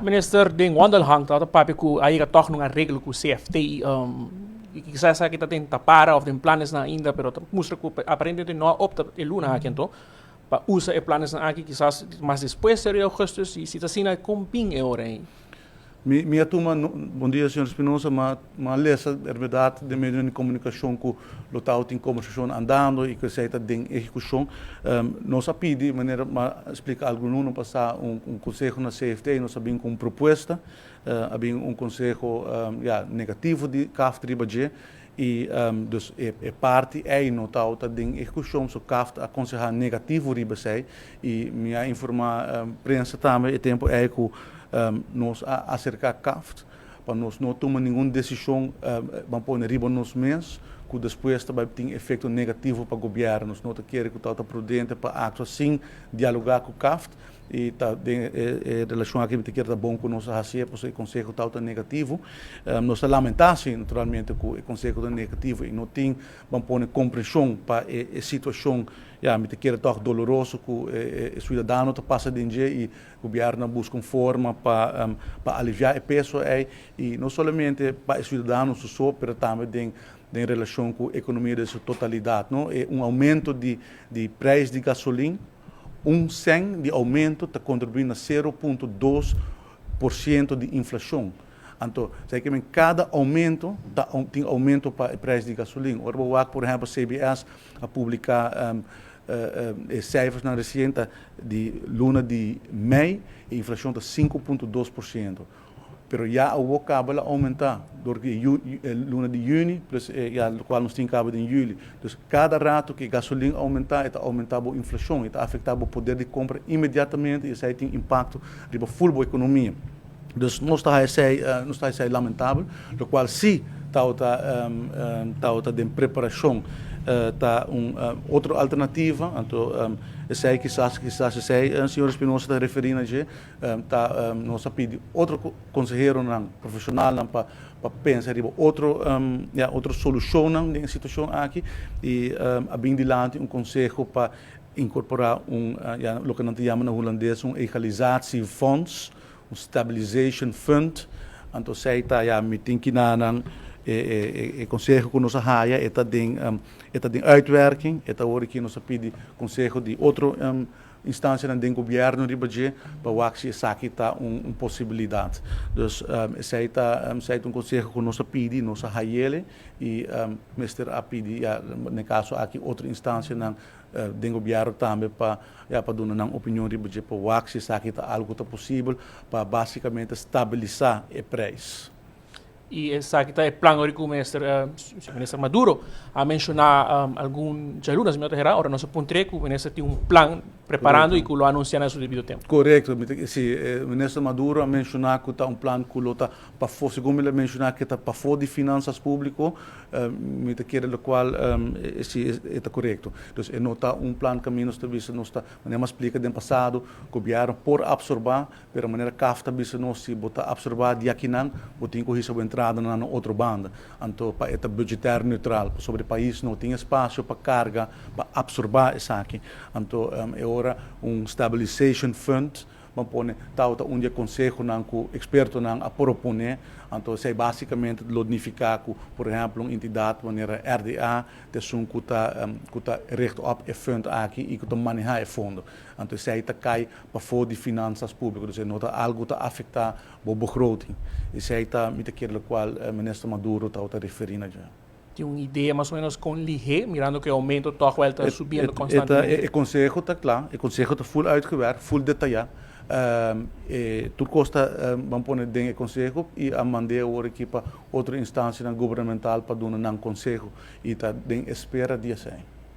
Minister, den wandelgang tabata papia ku a yega tòg na un areglo ku CFT. I kisas esaki ta den tapara òf den planesnan ainda, pero ta mustra ku aparentemente no a opta e luna aki anto pa usa e planesnan aki kisas mas despues seria augustus i si ta asina kon bin e ora ei? Mi a tuma bon dia señor Espinosa, ma a lesa berdat den medionan di komunikashon ku lo tabatin kombersashon andando i ku esei ta den ehekushon. Nos a pidi, manera mi a splika algun luna pasá, un konseho na CFT, nos a bin ku un propuesta, a bin un konseho ya negativo di CAFT riba dje i dus e parti ei no tabata den ehekushon, so CAFT a konsehá negativo riba esei i mi a informá prensa tambe e tempu ei ku nos a aserká CAFT pa nos no tuma ningun desishon ban pone riba nos mes ku despues ta bai tin efekto negativo pa gobièrnu. Nos no ta kere ku tabata prudente pa aktua sin dialogá ku CAFT i ta den e relashon aki mi ta kere ta bon ku nos a hasié pasobra e konseho tabata negativo. Nos ta lamentá si naturalmente ku e konseho ta negativo i no tin ban pone komprenshon pa e situashon ya mi ta kere tòg doloroso ku e suidadano ta pasa den dje i Gobierno a busca un forma pa pa alivia e peso ey y no solamente pa e ciudadano su so pero tambe den den relacion cu economia den su totalidad no. E un aumento di di prijs di gasolin un cent di aumento ta contribui na 0.2% di inflacion. Anto esey ke men cada aumento ta tin aumento pa e prijs di gasolin. Ora bo wak por ehempel CBS a publica E cijfersnan resien ta di luna di mei, e inflacion ta 5.2%. Pero ya awo caba el a aumenta dor di e luna di juni plus e ya locual nos tin caba den juli. Dus cada rato cu e gasolin aumenta e ta aumenta bo inflacion, e ta afecta bo poder di compra inmediatamente y esey tin impacto riba full bo economia. Dus nos ta haci esey, nos ta haci esey lamentabel, locual si tabata tabata den preparacion ta un otro alternativa, anto esey kisas kisas esey señor Espinosa ta referi na dje, ta nos a pidi otro conseheronan, profesionalnan pa pa pensa riba otro ya otro solucionnan den e situacion aki y a bin dilanti un conseho pa incorpora un ya loke nan ta yama na hulandes un egalisatiefonds, un stabilization fund, anto esei ta ya mi tin kinanan e e e conseho ku nos a haya e ta den e ta den uitwerking, e ta ora ki nos a pidi conseho di otro instancianan den gobierno riba dje pa wak si esaki ta un un posibilidad. Dus esei ta esei ta un conseho ku nos a pidi, nos a hayele y mester a pidi ya den e caso aki otro instancianan den gobièrnu tambe pa ya pa duna nan opinion riba dje pa wak si esaki ta algu ku ta posibel pa basikamente stabilisá e preis. I esaki ta e plan ora ku minister minister Maduro a menshoná algun djaluna si mi no ta hera ora nos a puntr'é ku minister tin un plan preparando i ku lo anunsiá na su debido tempu. Korekto, mi ta si minister Maduro a menshoná ku ta un plan ku lo ta pafó, segun mi lo menshoná ku ta pafó di finansas públiko, Mi ta kere lokual si e ta korekto. Dus e no ta un plan kaminda nos ta bisa nos ta, manera mi a splika den pasado, gobièrnu por apsorbá, pero manera CAF ta bisa nos si bo ta apsorbá di akinan, bo tin ku hisa bo entradanan na otro banda. Anto pa e ta budgetair neutral, pasobra e pais no tin espasio pa karga pa apsorbá esaki. Anto e ora un stabilisation fund Ban pone tau ta un di e konsehonan ku ekspertonan a proponé. Anto esei básikamente lo nifiká ku, por ehèmpel, un entidat manera RDA ta esun ku ta ku ta richt op e fund aki i ku ta manehá e fondo. Anto esei ta kai pafó di finansas públiko, dus e no ta algu ta afektá bo begroting. Esei ta mi ta kere lokual Minister Maduro tabata referí na dje. Tin un idea mas o menos kon lihé, mirando ku e oumento tòg wèl ta subiendo konstantemente? E konseho ta kla, e konseho ta ful uitgewerkt, ful detayá. E tur kos ta ban pone den e konseho i a mand'é awor aki pa otro instansianan gubernamental pa duna nan konseho i ta den espera di esei.